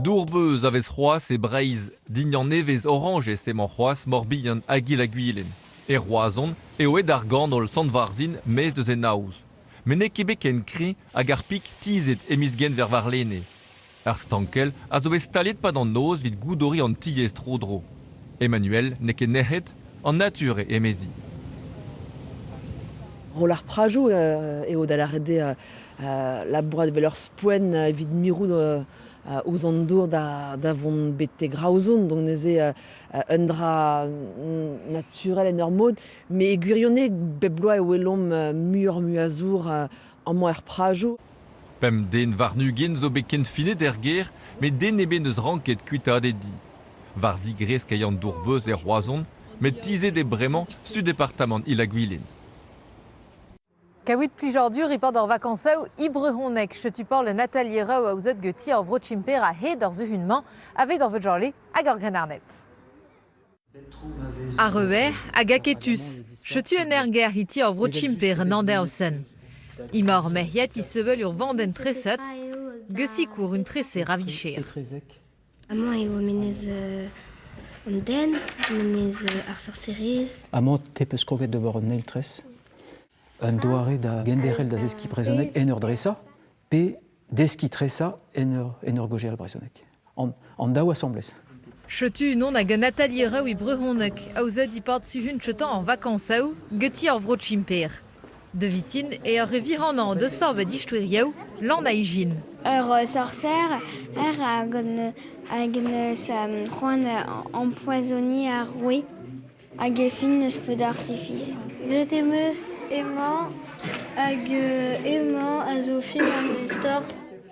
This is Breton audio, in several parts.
Dour-beuz a vez c'hoazh e Breizh. Dindan nevez orañjez emañ c'hoazh Mor-Bihan hag Il-ha-Gwilen. E Roazhon eo aet ar ganol Sant-Varzhin maez deus en aoz. Met n'eo ket bet ken kreñv hag ar pik tizhet e miz Genver warlene. Ar stankell a zo bet staliet 'pad an noz evit goudoriñ an tiez tro-dro. Emmanuel n'eo ket nec'het, an natur eo emezi. Roll ar prajoù eo da lâret eo labourat evel ur spoen evit mirout ouzh an dour da vont betek Raozon. Donc neuze un dra naturel en ur mod. Mais e gwirionez, bep bloaz e welomp muioc'h-mui a zour amañ er prajoù. Pemp den warn-ugent zo bet kenfinet er gêr, met den ebet n'eus ranket kuitaat e di. War zigresk eo an dour-beuz e Roazhon, met tizhet eo bremañ su departamant Il-ha-Gwilun. Kaout plijadur e-pad ar vakañsoù e brezhoneg. Setu parle Nathalie Roux aozet ganti ar vro-Tchimper a-hed ar suhun-mañ aveit ar vugale hag ar grennarded. Ar rever hag aketus. Setu un ergerc'h e ti ar vro-Tchimper en Andersen. Emañ ar merc'hed e sevel ur vandenn treset, Gusikour un treser a vicher. Amañ eo menez an den, menez ar sorserez. Amañ te peus kroget d'ober un eil tres. Un doare da genderc'hel da zeskiñ brezhoneg en ur dresañ pe deskiñ tresañ en ur, en ur gaozeal brezhoneg. An, an daou asambles. Setu unan hag un atalier e brezhoneg aozet e-pad suhun chetañ ar vakañsoù ganti ar vro Tchimper. De vitin eo ar re vihanañ deus savet istoerioù lan a ijin. Ur sorser er hag hag neus c'hoant empoisoniñ ar roue hag e fin neus feu d'artifice. Graet em eus emañ hag emañ a zo fin an istor.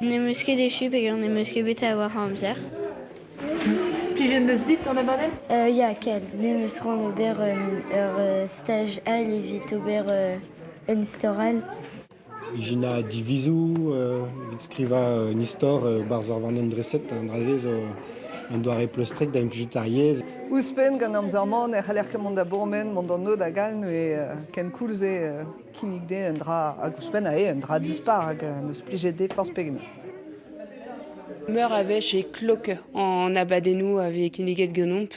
N'em eus ket echu peogwir n'em eus ket bet a-walc'h a amzer. Plijet 'neus dit an abadenn? Ya, kalz. Me 'm eus c'hoant ober ur staj all evit ober un istor all. Ijinañ divizoù, evit skrivañ un istor 'barzh ur vandenn dreset, an dra-se zo un doare pleustrek da implijout ar yezh. Ouzhpenn gant amzer-mañ ne c'haller ket mont da bourmen, mont d'an aod hag all, neuze kenkoulz eo kinnig dezhe un dra hag ouzhpenn eo un dra dispar hag 'm eus plijet dezhe forzh pegement. Meur a wech e klok an abadennoù a vez kinniget ganeomp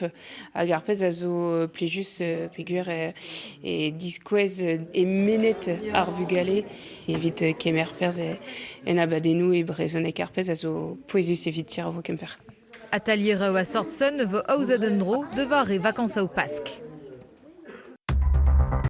hag ar pezh a zo plijus peogwir e diskouez e mennet ar vugale evit kemer perzh en abadennoù e brezhoneg ar pezh a zo pouezus evit Ti ar Vro Kemper. Atalier a sort-sen vo aozet en-dro da vare vakañsoù Pask.